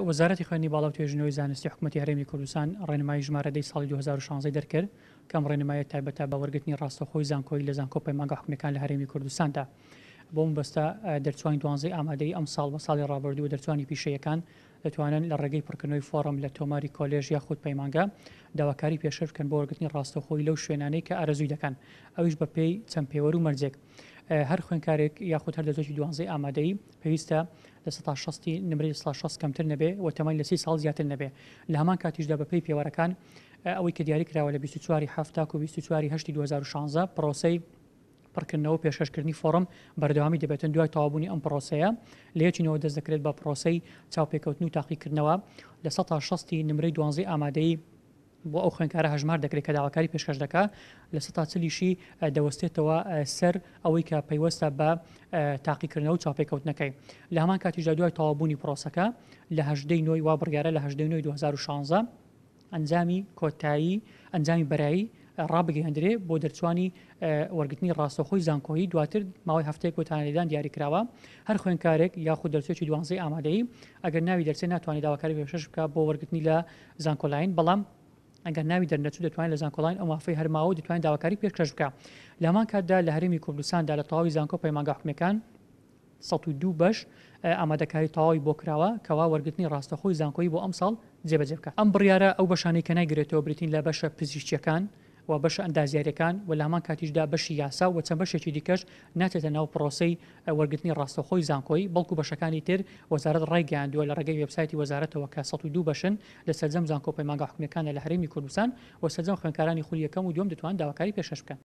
وەزارەتی خوێندنی باڵا و توێژینەوەی زانستی حکومەتی هەرێمی کوردستان ڕێنمایی ژمارە دەی ساڵی 2016 دەرکرد کە ئەم ڕێنماییە تایبەتە بە وەرگرتنی ڕاستەوخۆی زانکۆیی لە زانکۆ و پەیمانگا حکومییەکان لە هەرێمی کوردستاندا. بۆ مەبەستە دەرچوانی دوانزەی ئامادەیی ئەمساڵ و ساڵی ڕابردوو و دەرچوانی پیشەییەکان دەتوانن لە ڕێگەی پڕکردنەوەی فۆڕم لە تۆماری کۆلێژ یاخود پەیمانگا داواکاری پێشکەش بکەن بۆ وەرگرتنی ڕاستەوخۆی لەو شوێنانەی کە ئارەزووی دەکەن ئەویش بەپێی چەند پێوەر و مەرجێک. هەر خوێندکارێک یاخود هەر دەرچووی دوانزەی ئامادەیی پێویستە 60% ی نمرەی 60% کەمتر نەبێ و تەمەنی لە 30 ساڵ زیاتر نەبێ. لە هەمان کاتیشدا بەپێی پێوەرەکان ئەوەی کە دیاری کراوە لە 24 ی حەفت تاکو 24 ی هەشتی 2016 پرۆسەی پڕکردنەوە و پێشکەشکردنی فۆڕم بەردەوامی دەبێتن دوای تەواوبوونی ئەم پرۆسەیە لە یەکی نۆوە دەست دەکرێت بە پرۆسەی چاوپێکەوتن و تاقیکردنەوە 60% ی نمرەی دوانزەی ئامادەیی بۆ ئەو خوێندکارە هەژمار دەکرێت کە داواکاری پێشکەش دەکات، 40% یشی دەوەستێتەوە سەر ئەوەی کە پەیوەستە بە تاقیکردنەوە و چاوپێکەوتنەکەی. لە هەمان کاتیشدا دوای تەواوبوونی پرۆسەکە لە هەژدەی نۆی وا بڕیارە لە هەژدەی نۆی 2016 ئەنجامی کۆتایی ئەنجامی بەرایی ڕابگەیەندرێ بۆ دەرچوانی وەرگرتنی ڕاستەوخۆی زانکۆیی دواتر ماوەی هەفتەیەک بۆ تانەلێدان دیاریکراوە هەر خوێندکارێک یاخود دەرچووێکی دوانزەی ئامادەیی ئەگەر ناوی دەرچێ ناتوانێت داواکاری پێشکەش بکات بۆ وەرگرتنی لە زانکۆلاین بەڵام ئەگەر ناوی دەرنەچوو دەتوانێت لە زانکۆلاین ئەو مافەی هەر ماوە و دەتوانێت داواکاری پێشکەش بکات لە هەمان کاتدا لە هەرێمی کوردستاندا لە تەواوی زانکۆ پەیمانگا حکومیەکان 102 بەش ئامادەکاری تەواوی بۆ کراوە کەوا وەرگرتنی ڕاستەخۆی زانکۆیی بۆ ئەمساڵ جێبەجێ بکات. ئەم بڕیارە ئەو بەشانەی کە نایگرێتەوە بریتین لە بەشە پزیشکییەکان و بەشە ئەندازیارییەکان و لە هەمان کاتیشدا بەشی یاسا و چەند بەشێکی دیکەش ناچێتە ناو پرۆسەی وەرگرتنی ڕاستەوخۆی زانکۆیی بەڵکو بەشەکانی تر وەزارەت ڕایگەیاندووە لە ڕێگەی وێبسایتی وەزارەتەوە کە 102 بەشن لە سەرجەم زانکۆ و پەیمانگا حکومییەکانە لە هەرێمی کوردستان و سەرجەم خوێندکارانی خولی یەکەم و دووەم دەتوانن داواکاری پێشکەش بکەن.